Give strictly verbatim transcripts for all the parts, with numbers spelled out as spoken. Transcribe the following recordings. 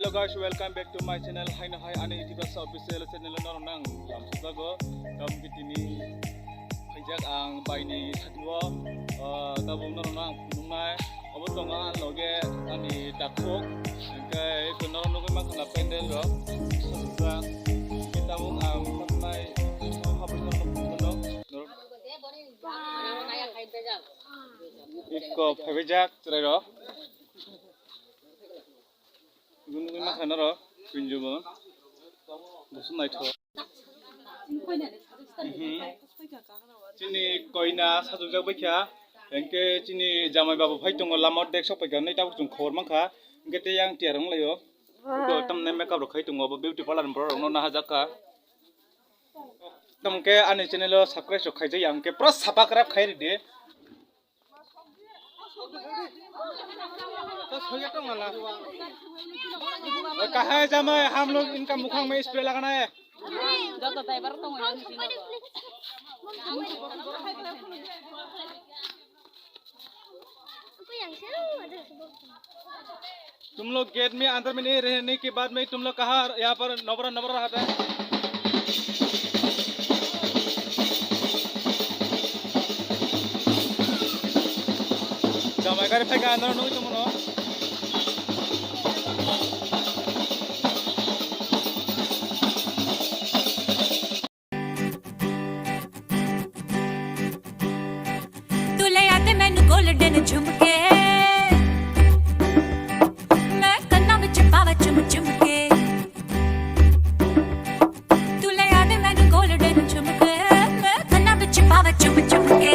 Hello guys, welcome back to my channel. Haino hai ani Tiprasa official channel no nang lam sujago. Kam kitini phaijak ang baini satrio. Tabuk no nang phunuknai. Obo tongo ang loge ani dakhuk. Hingke ito no nugui mankha na pendel ro. Sujak. Hingke tabuk ang phunuknai. Habui no phunukno. Iko phaibajak chwrai ro. Nugui mankha noro, pinjubon. Busum naitho. Mhm. Chini koina sajukjak baikha, hingke chini jamai babu phai tongo, lama o dek sok paikha, nai tabuk chwng khobor mankha, hingke tei yang tiyar wng laio. Iko tamni makeup rok khai tongo, bo beauty parlour ni borok rokno nahajakha. Tamke ani channel o subscribe rok khaijak ya, hingke pura sapa kwrak khai ridi. कहाँ है जमाई? हम लोग इनका मुखंग में स्प्रे लगाना है। तुम लोग गेट में अंदर में नहीं रहने के बाद में तुम लोग कहाँ यहाँ पर नबरा नबरा रहता है? Jamai gari phai ka andro nugui tongmano. तू ले आ दे मैनू गोल्डन झुमके, मैं कन्ना विच पावा चुम चुम के। तू ले आ दे मैनू गोल्डन झुमके, मैं कन्ना विच पावा चुम चुम के।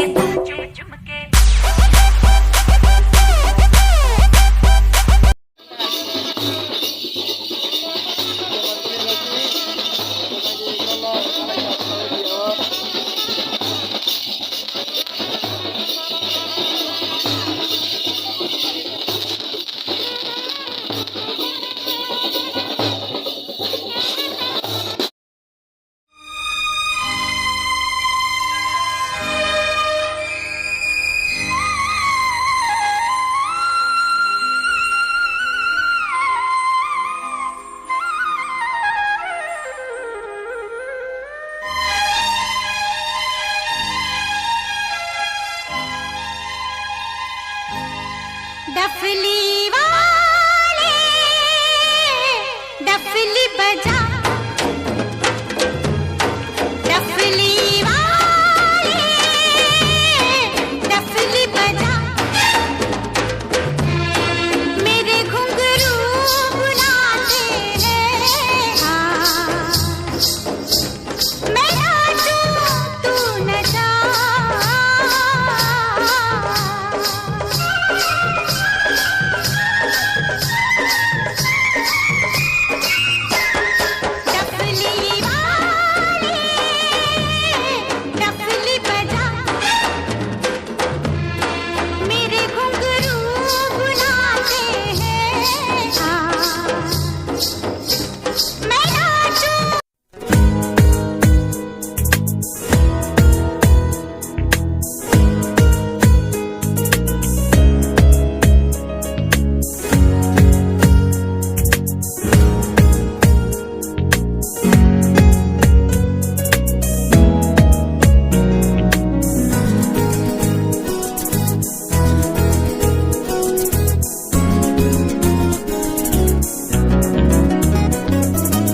डफली वाले, डफली बजा, डफली वाले, डफली बजा, मेरे घुंघरू बुलाते हैं, हाँ। मैं नाचूं, तू नचा। डफली वाले, डफली बजा, मेरे घुंघरू बुलाते हैं, हाँ। मैं नाचूं।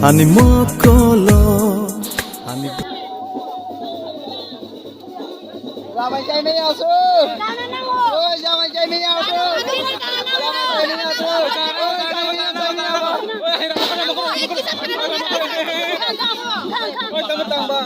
Ani mokolo, ani. Jamai chai maya asu. Oi, jamai chai maya asu. Jamai chai maya asu. Oi, tamo tamba.